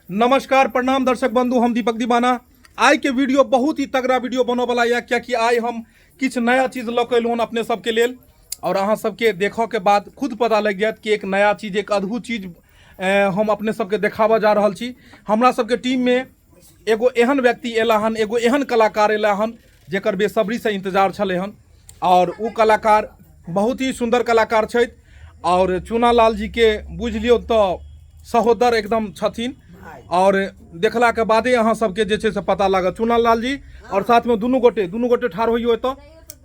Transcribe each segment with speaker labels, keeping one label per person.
Speaker 1: नमस्कार प्रणाम दर्शक बंधु, हम दीपक दीवाना। आइ के वीडियो बहुत ही तगड़ा वीडियो बनऽ वाला यऽ, कियाकि आइ हम किछु नया चीज लऽ कऽ एलहुँ हन अपने सबके लेल और अहाँ सबके देखऽ के बाद खुद पता लागि जायत कि एक नया चीज, एक अद्भुत चीज हम अपने सबके देखाबऽ जा रहल छी। हमरा सबके टीम में एगो एहन व्यक्ति एला हन, एगो एहन कलाकार एला हन जेकर बेसब्री से इंतजार छलै हन और ओ कलाकार बहुत ही सुंदर कलाकार छथि और चूना लाल जी के बुझि लियौ तऽ सहोदर एकदम छथिन और देखला के बादे अहाँ सबके जे छै से पता लागत। चूना लाल जी और साथ में दुनू गोटे ठाढ़ होइयो एतऽ।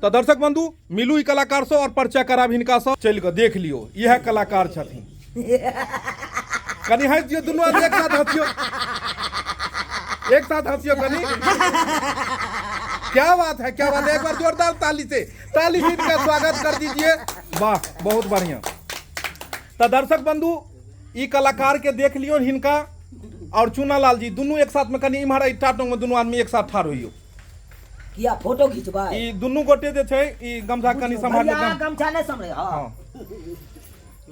Speaker 1: तऽ दर्शक बंधु मिलू ई कलाकार से और परिचय कराब हिनका से। चलि कऽ देख लियौ, इएह कलाकार छथिन। कनि हँसि दियौ, दुनू आदमी एक साथ हँसियौ, एक साथ हँसियौ कनि। क्या बात है, क्या बात है। एक बार जोरदार ताली से इनका स्वागत कर दीजिए। वाह, बहुत बढ़िया। तऽ दर्शक बंधु ई कलाकार के देख लियौ हिनका और चूनालाल जी दुनू एक साथ में कनि इम्हर एहि टाटो में दुनू आदमी एक साथ ठाढ़ होइयौ।
Speaker 2: किया फोटो खिंचबै?
Speaker 1: ई दुनू गोटे जे छै ई गमछा कनि सम्हार।
Speaker 2: भैया, गमछा नहि सम्हरे। हाँ।
Speaker 1: हाँ।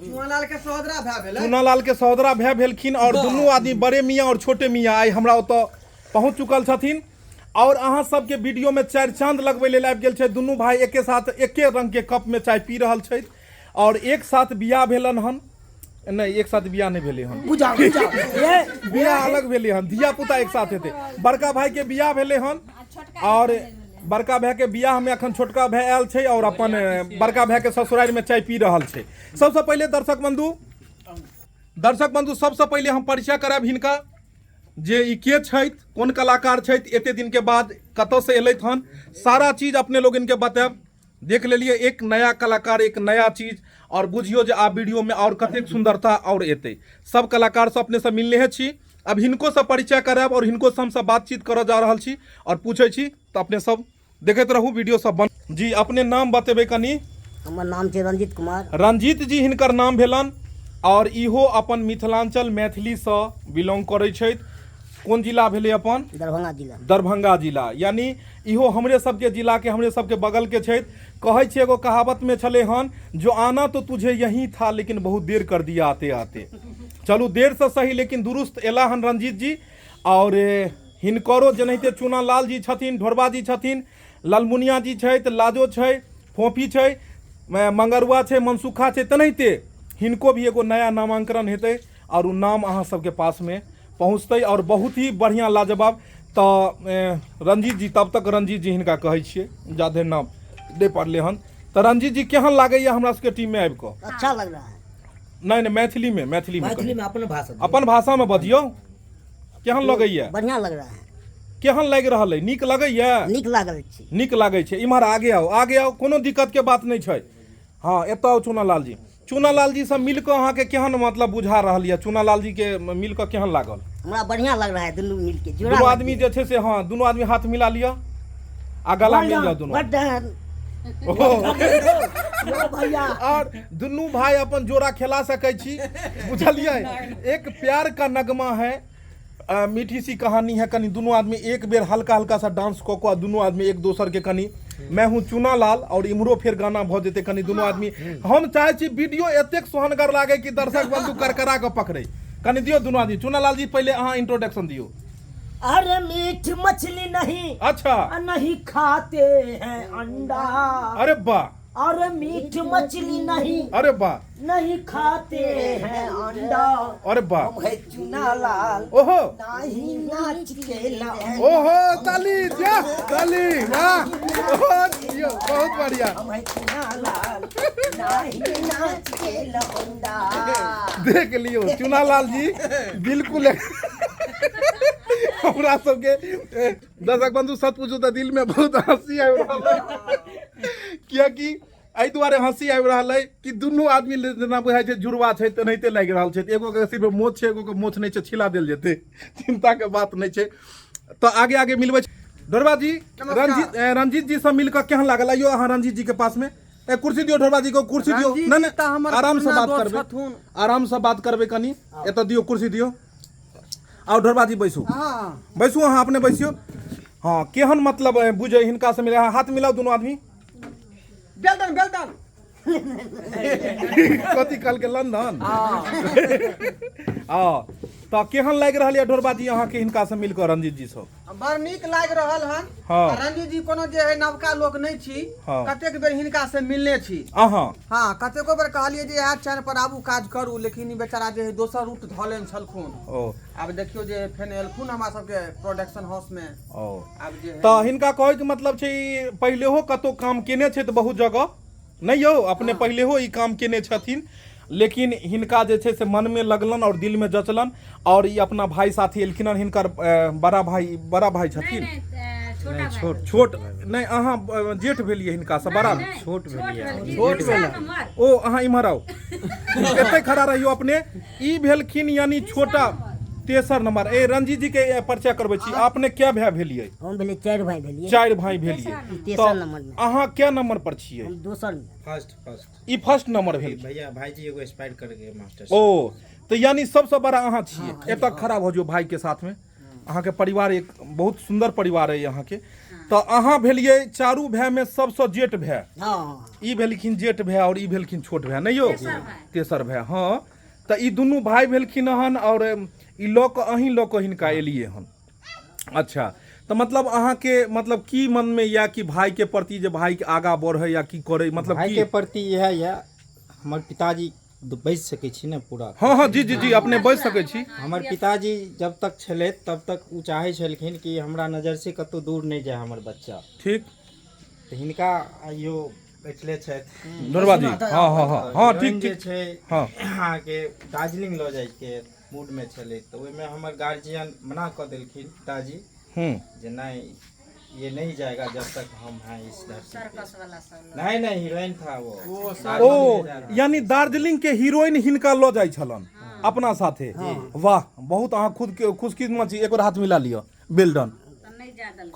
Speaker 3: चुनालाल के सहोदरा भाय भेलै।
Speaker 1: चूनालाल के सहोदरा भाय भेलखिन और दुनू आदमी बड़े मियाँ और छोटे मियाँ आइ हमरा ओतऽ पहुँच चुकल छथिन और अहाँ सबके वीडियो में चारि चांद लगबै लेल आबि गेल छै। दुनू भाई एके साथ एके रंग के कप में चाय पी रहल छथि और एक साथ बियाह भेलन हन। नहीं, एक साथ बियाह नहीं भेलै हन।
Speaker 2: बुझाओ, बुझाओ। ए,
Speaker 1: बियाह अलग भेलै हन, धिया पुता एक साथ हेतै। बड़का भाई के बियाह भेलै हन और बड़का भाई के बियाह में अखन छोटका भाई आयल छै और अपन बड़का भाई के ससुरारि में चाय पी रहल छै। सबसे पहिले दर्शक बंधु सबसे पहिले हम परिचय करायब हिनका जे ई के छथि, कोन कलाकार छथि, एते दिन के बाद कतऽ से एलथि हन, सारा चीज अपने लोग इनके बतायब। देख लेलिए एक नया कलाकार, एक नया चीज और बुझियो जे आब वीडियो में और कतेक सुंदरता और एतै। सब कलाकार सब अपने सब मिलने हे छी, अब हिनको से परिचय करायब और हिनको से हम सब बातचीत करऽ जा रहल छी और पूछै छी, तऽ अपने सब देखैत रहू वीडियो सब बन जी। अपने नाम बतेबै कनि।
Speaker 2: हमर नाम छै रंजीत कुमार।
Speaker 1: रंजीत जी हिनकर नाम भेलन और इहो अपन मिथिलांचल मैथिली से बिलोंग करै छथि। कोन जिला भेलै अपन?
Speaker 2: दरभंगा जिला।
Speaker 1: दरभंगा जिला, यानी इहो हमरे सबके जिला के, हमरे सबके बगल के छथि। कहै छै एगो कहावत में छलै हन, जो आना तो तुझे यही था लेकिन बहुत देर कर दिया आते आते। चलू देर से सही लेकिन दुरुस्त एला हन रंजीत जी। और हिनकरो जेनाहिते चूना लाल जी छथिन, ढोरबा जी छथिन, ललमुनिया जी छथि, लाजो छै, फोफी छै, मंगरुआ छै, मनसुखा छै, तेनाहिते हिनको भी एगो नया नामांकन हेतै और उ नाम अहाँ सबके पास में पहुँचतै और बहुत ही बढ़िया लाजवाब। तऽ रंजीत जी, तब तक रंजीत जी हिनका कहै छियै, जाधरि नाम नहि पड़लै हन। तऽ रंजीत जी केहन लागैया हमरा सबके टीम में आबि कऽ?
Speaker 2: अच्छा लग रहा है।
Speaker 1: नहीं नहीं, मैथिली में, मैथिली में।
Speaker 2: मैथिली में अपन भाषा।
Speaker 1: अपन भाषा में बजियौ, केहन लगैया?
Speaker 2: बढ़िया लग रहा है।
Speaker 1: केहन लागि रहल अइ? नीक लगैया?
Speaker 2: नीक लागल छी।
Speaker 1: नीक लागै छै। इम्हर आगे आउ, आगे आउ, कोनो दिक्कत के बात नहि छै। हाँ, एतऽ आउ चूनालाल जी। चूनालाल जी से मिल कऽ अहाँके केहन मतलब बुझा रहल यऽ? चूनालाल जी के मिल कऽ केहन लागल?
Speaker 2: हमरा बढ़िया लग रहा है, दुनू मिल के जोड़ा।
Speaker 1: दुनू आदमी जे छै से, हाँ, दुनू आदमी हाथ मिला लिअ आ गला मिल जाओ दुनू।
Speaker 2: बड भैया।
Speaker 1: और दुनू भाई अपन जोड़ा खेला सकै छी, बुझलियै? एक प्यार का नगमा है, मीठी सी कहानी है। कनि दुनू आदमी एक बेर हल्का हल्का सा डांस कऽ कऽ दुनू आदमी एक दोसर के कनि मैं हूँ चूना लाल और इम्हरो फेर गाना भऽ जेतै। कनि दुनू आदमी, हम चाहै छी वीडियो एतेक सोहनगर लागे कि दर्शक बंधु करकरा कऽ पकड़े। कनि दियौ दुनू आदमी। चूना लाल जी पहिले अहाँ इंट्रोडक्शन दियौ।
Speaker 2: अरे मीठ मछली नहीं,
Speaker 1: अच्छा,
Speaker 2: नहीं खाते हैं अंडा।
Speaker 1: अरे वाह।
Speaker 2: अरे मीठ मछली नहीं,
Speaker 1: अरे वाह,
Speaker 2: नहीं खाते हैं अंडा।
Speaker 1: अरे वाह।
Speaker 2: हम है चूना लाल,
Speaker 1: ओहो,
Speaker 2: नहीं नाच के लौंडा।
Speaker 1: ओहो, ताली दिया, ताली, वाह, ओहो, दियो, बहुत बढ़िया।
Speaker 2: हम है चूना लाल, नहीं नाच के लौंडा।
Speaker 1: देख लियौ चूनालाल जी बिल्कुल हमरा सबके दर्शक बंधु सच पूछू तऽ दिल में बहुत हंसी आबि रहल है, कियाकि एहि दुआरे हंसी आबि रहल है कि दुनू आदमी जेना बुझाइ छै जुड़वा छै तेनाहिते लागि रहल छै। एगो के सिर्फ मोछ छै, एगो के मोछ नहि छै, छिला देल जेतै, चिंता के बात नहि छै। तऽ आगे आगे मिलबै ढोरबा जी। रंजीत जी से मिलकर केहन लागल? आइयो अहाँ रंजीत जी के पास में। ए कुर्सी दियो ढोरबा जी को, कुर्सी दियो।
Speaker 3: रंजीत
Speaker 1: नहीं, नहीं,
Speaker 3: तऽ हमर
Speaker 1: आराम से
Speaker 3: पुरना
Speaker 1: बात
Speaker 3: दोस्त
Speaker 1: करबै,
Speaker 3: छथुन।
Speaker 1: आराम से बात करबै कनि। एतऽ दियो कुर्सी दियो। आउ ढोरबा जी बैसू।
Speaker 3: हाँ।
Speaker 1: बैसू अहाँ अपने बैसियो। हाँ, केहन मतलब बुझै हिनका से मिले? हाथ मिलाउ दुनू आदमी।
Speaker 3: बेलदन बेलदन।
Speaker 1: कथी कहलकै? लंदन। हाँ। तऽ केहन लागि रहल यऽ ढोरबा जी अहाँके हिनकासँ मिल कऽ रंजीत जी सब?
Speaker 3: बड़ नीक लागि रहल हन।
Speaker 1: हँ।
Speaker 3: आ रंजीत जी कोनो जे है नवका लोक नहि छी।
Speaker 1: हँ।
Speaker 3: कतेक बेर हिनका से मिलने छी।
Speaker 1: अहाँ
Speaker 3: हँ, कतेको बेर कहलियै जे इएह चैनल पर आबू, काज करू, लेकिन ई बेचारा जे है दोसर रूट धऽ लेने छलखुन।
Speaker 1: ओ
Speaker 3: आब देखियौ जे फेर एलखुन हमरा सबके प्रोडक्शन हाउस मे।
Speaker 1: ओ
Speaker 3: आब जे है
Speaker 1: तऽ हिनका कहैके मतलब छै ई पहिलेहो कतहु काम केने छथि बहुत जगह नहि यौ, अपने पहिलेहो ई काम केने छथिन, लेकिन हिनका जे छै से मनमे लगलन आओर दिलमे जचलन और ई अपना भाई साथी एलखिन हन। हिनकर बड़ा भाई, बड़ा भाई छथिन?
Speaker 4: नहीं, छोट।
Speaker 1: छोट नहि, अहाँ जेठ भेलियै हिनका से? बड़ा
Speaker 4: छोट भेलियै।
Speaker 1: छोट भेलै। ओ अहाँ इम्हर आउ, एतै खड़ा रहियौ अपने। ई भेलखिन यानी छोटा तेसर नंबर। ए रंजीत जी के परिचय करबै छी। अपने क्या भाई भेलियै?
Speaker 2: हम भेलियै चारि भाई भेलियै।
Speaker 1: चारि भाई भेलियै।
Speaker 2: तेसर नंबर में।
Speaker 1: अहाँ क्या नंबर पर छियै?
Speaker 2: हम दोसर में।
Speaker 4: First, first.
Speaker 1: ई फर्स्ट नंबर भेल।
Speaker 4: भैया, भाईजी एगो एक्सपायर कर गए मास्टर।
Speaker 1: ओ तऽ यानी सबसँ बड़ा अहाँ छियै। एतऽ खड़ा भऽ जाउ भाई के साथ में। अहाँके परिवार एक बहुत सुन्दर परिवार अइ अहाँके। तऽ अहाँ भेलियै चारू भाय में सबसँ जेठ भाय।
Speaker 2: हँ।
Speaker 1: ई भेलखिन जेठ भाय और ई भेलखिन छोट भाय, नहि यौ? तेसर भाय। हँ, तऽ ई दुनू भाय भेलखिन हन और ई लऽ कऽ अहीं लऽ कऽ हिनका एलियै हन। अच्छा, तऽ मतलब अहाँके मतलब की मनमे यऽ कि भाईके प्रति जे भाई आगाँ बढ़ै या की करै, मतलब
Speaker 4: भाई
Speaker 1: की
Speaker 4: के प्रति इएह यऽ, हमर पिताजी बाजि सकै छी ने पूरा?
Speaker 1: हँ हँ, जी जी जी, अपने बाजि सकै छी।
Speaker 4: हमर पिताजी जब तक छलथि तब तक ओ चाहै छलखिन कि हमरा नजरसँ कतहु दूर नहि जाय हमर बच्चा।
Speaker 1: ठीक।
Speaker 4: तऽ हिनका आइयो बैठले छथि
Speaker 1: ढोरबा जी। हँ हँ हँ हँ, ठीक।
Speaker 4: हीरोइन जे
Speaker 1: ठीक
Speaker 4: छै।
Speaker 1: हँ।
Speaker 4: अहाँके दार्जिलिंग लऽ जाइके मूडमे छलै, तऽ ओहिमे हमर गार्जियन मना कऽ देलखिन पिताजी जे नहीं, ये नहीं जाएगा जब तक हम हैं इस धरती पे। नहीं नहीं, हीरोइन था वो।
Speaker 1: ओ यानी दार्जिलिंग के हीरोइन हिनका लऽ जाइ छलन अपना साथे। वाह, बहुत अहाँ खुद के खुशकिस्मत छी। एक बेर हाथ मिला लिअ। वेल डन।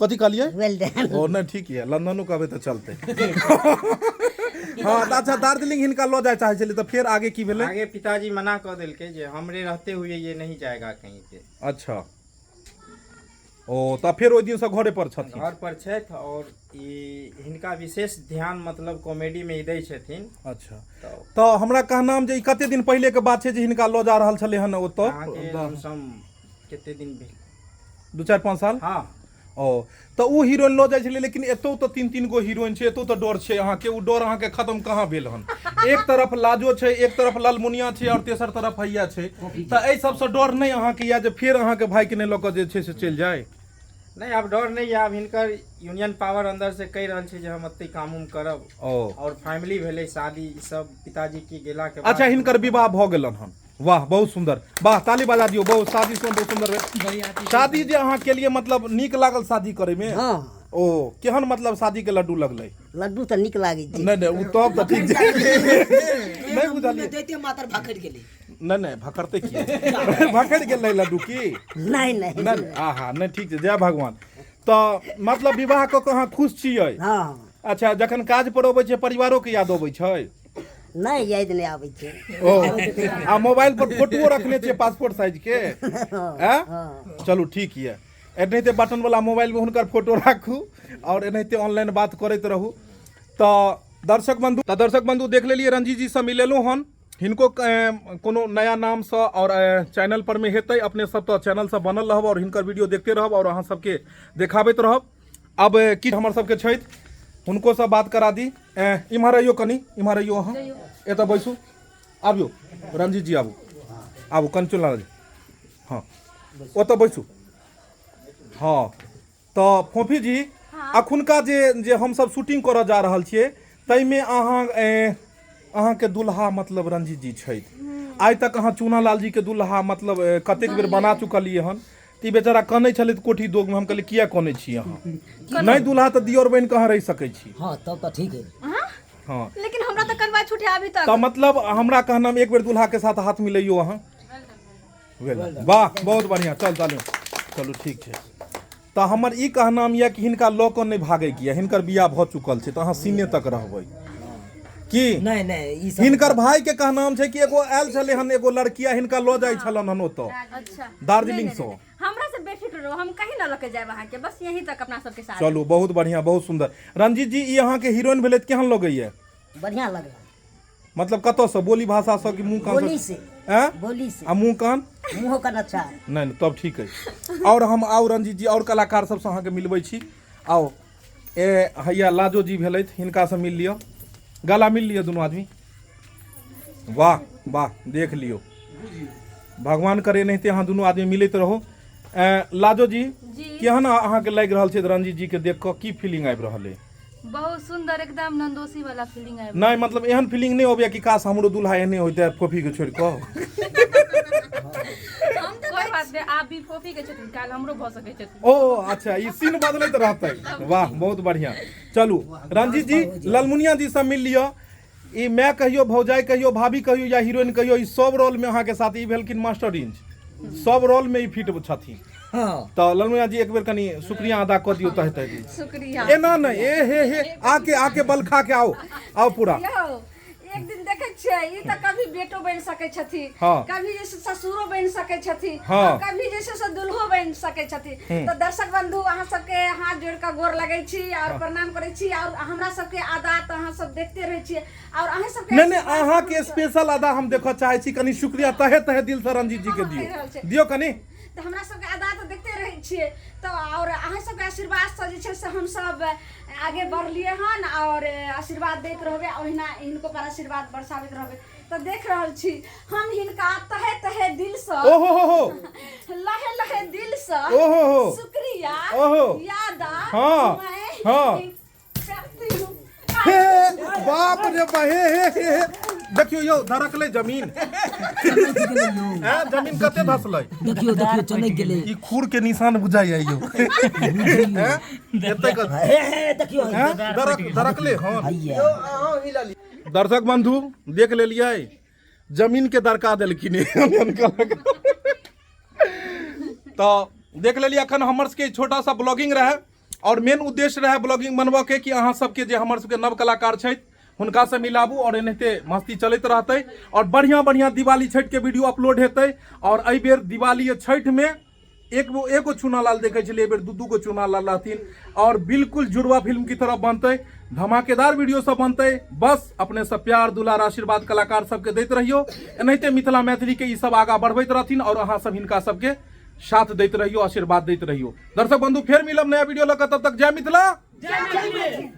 Speaker 1: कथी कहलियै?
Speaker 2: वेल डन।
Speaker 1: ओ नहि, ठीक यऽ, लंदनो कहबै तऽ चलतै। हँ, तऽ अच्छा, दार्जिलिंग हिनका लऽ जाय चाहै छलै, तऽ फेर आगे की भेलै?
Speaker 4: आगे पिताजी मना कऽ देलकै जे हमरे रहते हुए ये नहीं जाएगा कहीं पे।
Speaker 1: अच्छा, ओ तऽ फेर ओहि दिनसँ घरे पर छथिन?
Speaker 4: घर पर छथि और ई हिनका विशेष ध्यान मतलब कॉमेडी में ई दै छथिन।
Speaker 1: अच्छा।
Speaker 4: तऽ
Speaker 1: तऽ हमरा कहनाम जे ई कते दिन पहिले के बात छै जे हिनका लऽ जा रहल छलै हन ओतऽ?
Speaker 4: अहाँके लमसम कते दिन भेल?
Speaker 1: 2 4 5 साल।
Speaker 4: हँ।
Speaker 1: ओ तऽ ओ हीरोइन लऽ जाइ छलै, लेकिन एतौ तऽ तीन तीन गो हीरोइन छै, एतौ तऽ डर छै अहाँके। ओ डर अहाँके खत्म कहाँ भेल हन? एक तरफ लाजो छै, एक तरफ ललमुनिया छै और तेसर तरफ हैया छै, तऽ एहि सबसँ डर नहि अहाँके यऽ जे फेर अहाँके भाईके नहि लऽ कऽ जे छै से चलि जाय?
Speaker 4: नहि, आब डर नहि यऽ। आब हिनकर यूनियन पावर अंदर से कहि रहल छै जे हम एते काम उम करब।
Speaker 1: ओ
Speaker 4: और फैमिली भेलै, शादी ई सब पिताजी के गेला के बाद।
Speaker 1: अच्छा, हिनकर विवाह भऽ गेलन हन। वाह, बहुत सुंदर, वाह, ताली बजा दियौ। बहुत शादी सुन बहुत सुंदर भेल शादी जे अहाँ केलिए, मतलब नीक लागल शादी करे में?
Speaker 2: हँ।
Speaker 1: ओ केहन मतलब शादी के लड्डू लगलै?
Speaker 2: लड्डू तऽ नीक लागै छै।
Speaker 1: नहि नहि, ओ तब तऽ ठीक छै। नहि बुझलियै?
Speaker 2: दैते मातर भकरि गेलै।
Speaker 1: नहि नहि, भकरते की? भकरि गेलै लड्डू की?
Speaker 2: नहि नहि।
Speaker 1: नहि, आहा, नहि, ठीक छै, जय भगवान। तऽ मतलब विवाह कऽ कऽ अहाँ खुश छियै?
Speaker 2: हँ।
Speaker 1: अच्छा, जखन काज पर अबै छै परिवारो के याद अबै छै?
Speaker 2: नहि, याद नहि आबै छै।
Speaker 1: ओ आ मोबाइल पर फोटोओ रखने छियै पासपोर्ट साइज के? आँय? चलू ठीक यऽ, एनाहिते बटन वाला मोबाइल में हुनकर फोटो राखू और एनाहिते ऑनलाइन बात करैत रहू। तऽ दर्शक बंधु देख लेलियै, रंजीत जी से मिलेलहुँ हन। हिनको कोनो नया नामसँ और चैनल पर में हेतै। अपने सब तऽ चैनल से बनल रहब और हिनकर वीडियो देखते रहब और अहाँ सबके देखाबैत रहब। अब की हमर सबके छथि, हुनको से बात करा दी। इम्हर अइयो, कनि इम्हर अइयो, अहाँ एतऽ बैसू। आबियौ रंजीत जी, आबू आबू, कंचन लाल जी, हँ, ओतऽ बैसू। हँ, तऽ फोफी जी, अखुनका जे जे हमसब शूटिंग करऽ जा रहल छियै ताहिमे अहाँ अहाँके दुल्हा मतलब रंजीत जी छथि। आइ तक अहाँ चूना लाल जी के दुल्हा मतलब कतेक बेर बना चुकलियै हन, तऽ ई बेचारा कनै छलै कोठी दोगमे। हम कहलियै किया कनै छी अहाँ? नहि दुल्हा तऽ दियोर बनि कऽ अहाँ रहि सकै छी।
Speaker 2: हँ, तब तऽ ठीक है।
Speaker 1: हँ।
Speaker 5: लेकिन हमरा तऽ कनवा छूटे अभी तक।
Speaker 1: तऽ मतलब हमरा कहना एक बेर दुल्हा के साथ हाथ मिलैयो अहाँ। वाह, बहुत बढ़िया, चल चलू चलू, ठीक छै। तऽ हमर ई कहनाम यऽ कि हिनका लऽ कऽ नहि भागैके यऽ, हिनकर बियाह भऽ चुकल छै, तऽ अहाँ सीने तक रहबै की?
Speaker 2: नहि नहि, ई सब
Speaker 1: हिनकर भाई के कहनाम छै कि एगो आयल छलै हन एगो लड़किया, हिनका लऽ जाइ छलन हन ओतऽ।
Speaker 5: अच्छा।
Speaker 1: दार्जिलिंग
Speaker 5: नहीं, नहीं,
Speaker 1: सँ।
Speaker 5: नहीं, हमरा से बेफिक्र रहो, हम कहीं ना लके जाएब अहाँके, बस यहीं तक अपना सबके साथ।
Speaker 1: चलू, बहुत बढ़िया, बहुत सुंदर। रंजीत जी, ई अहाँके हीरोइन भेलै तऽ केहन लगैया?
Speaker 2: बढ़िया लगल।
Speaker 1: मतलब कतऽसँ, बोली भाषासँ कि मुँह कान?
Speaker 2: बोली से।
Speaker 1: हैं
Speaker 2: बोली से।
Speaker 1: आ मुँह कान?
Speaker 2: मुँहो कान अच्छा है।
Speaker 1: नहि नहि, तब ठीक अछि। आओर हम आउ रंजीत जी, आओर कलाकार सबसँ अहाँके मिलबै छी। आउ ए हैया लाजो जी भेलथि, हिनकासँ मिल लिअ, गला मिल लिअ दुनू आदमी। वाह वाह, देख लियौ, भगवान करे एनाहिते अहाँ दुनू आदमी मिलैत रहू। लाजो जी,
Speaker 6: जी।
Speaker 1: केहन अहाँके लागि रहल छै रंजीत जी के देख कऽ, की फीलिंग आबि रहल अइ?
Speaker 6: बहुत सुंदर, एकदम नंदोसी वाला फीलिंग आबि।
Speaker 1: नहि मतलब एहन फीलिंग नहि अबैया कि काश हमरो दूल्हा एहने होइते फोफी के छोड़ि कऽ?
Speaker 6: कोई बात नहि, आब भी फोफी के छथिन, काल्हि हमरो भऽ सकै छथिन।
Speaker 1: ओ अच्छा, ई सीन बदलैत रहतै। वाह, बहुत बढ़िया। चलू रंजीत जी, ललमुनिया जी से मिल लिअ। ई माय कहियो, भौजाई कहियो, भाभी कहियो या हीरोइन कहियो, ई सब रोल में अहाँके साथ ई भेलखिन मास्टर इंच, सब रोल में ई फिट छथिन।
Speaker 3: हाँ।
Speaker 1: तऽ ललमुनिया जी एक बेर कनि शुक्रिया अदा कऽ दियौ तहे तहे दिल।
Speaker 5: शुक्रिया।
Speaker 1: एना नहि, ए हे हे, आके आके बल खा के आओ, आओ पूरा।
Speaker 5: यौ, एक दिन देखै छियै ई तऽ कभी बेटो बनि सकै छथिन,
Speaker 1: हाँ।
Speaker 5: कभी जे छै ससुरो बनि सकै छथिन,
Speaker 1: हाँ।
Speaker 5: और कभी जे छै से दुल्हो बनि सकै छथिन। तऽ दर्शक बंधु, अहाँ सबके हाथ जोड़ कऽ गोर लगै छी और प्रणाम करै छी, और हमरा सबके अदा तऽ अहाँ सब देखते रहै छियै, और अहाँ सबके
Speaker 1: नहि नहि,
Speaker 5: आशीर्वाद
Speaker 1: अहाँके स्पेशल अदा हम देखऽ चाहै छी। कनि शुक्रिया तहे तहे दिल से रंजीत जी के
Speaker 5: हाँ, कहि रहल
Speaker 1: दियौ,
Speaker 5: छै।
Speaker 1: दियौ कनि।
Speaker 5: तऽ हमरा सबके अदा तऽ देखते रहै छियै तऽ, और अहाँ सबके आशीर्वादसँ जे छै से हमसब आगे बढ़लियै हन, और आशीर्वाद दैत रहबै, ओहिना हिनको पर आशीर्वाद बरसाबैत रहबै। तऽ देख रहल छी हम हिनका तहे तहे दिलसँ,
Speaker 1: ओहो हो हो,
Speaker 5: लहे लहे दिलसँ
Speaker 1: ओहो हो,
Speaker 5: शुक्रिया
Speaker 1: ओहो,
Speaker 5: यादा
Speaker 1: हाँ,
Speaker 5: मैं
Speaker 1: हाँ।
Speaker 5: करती हूँ।
Speaker 1: हे बाप रे बा, हे हे हे हे, देखियौ यौ, धड़कलै जमीन। हैं, जमीन कते धसलै?
Speaker 2: देखियौ देखियौ, चमकि गेलै।
Speaker 1: ई खुर के निशान बुझाइया यौ। हैं, एते क
Speaker 2: हे हे, देखियौ।
Speaker 1: हैं, धड़कलै। हँ।
Speaker 2: हैया।
Speaker 3: यौ, अहाँ हिललियै।
Speaker 1: दर्शक बंधु, देख लेलियै, जमीन के दरका देलखिन। तऽ देख लेलियै, अखन हमर सबके छोटा सा ब्लॉगिंग रहै, और मेन उद्देश्य रहै ब्लॉगिंग बनबऽ के कि अहाँ सबके जे हमर सबके नव कलाकार छथि हुनकासँ मिलाबू, और एनाहिते मस्ती चलैत रहतै, और बढ़िआँ बढ़िआँ दिवाली छठि के वीडियो अपलोड हेतै। और एहि बेर दिवाली छठि में एक एगो चूना लाल देखै छलियै, एहि बेर दू दू गो चूना लाल रहथिन, और बिल्कुल जुड़वा फिल्म की तरह बनतै, धमाकेदार वीडियो सब बनतै। बस अपने सब प्यार दुलार आशीर्वाद कलाकार सबके दैत रहियो, एनाहिते मिथिला मैथिली के ई सब आगाँ बढ़बैत रहथिन, और अहाँ सब हिनका सबके साथ दैत रहियो, आशीर्वाद दैत रहियो। दर्शक बंधु, फेर मिलब नया वीडियो लऽ कऽ, तब तक जय मिथिला,
Speaker 6: जय मैथिली।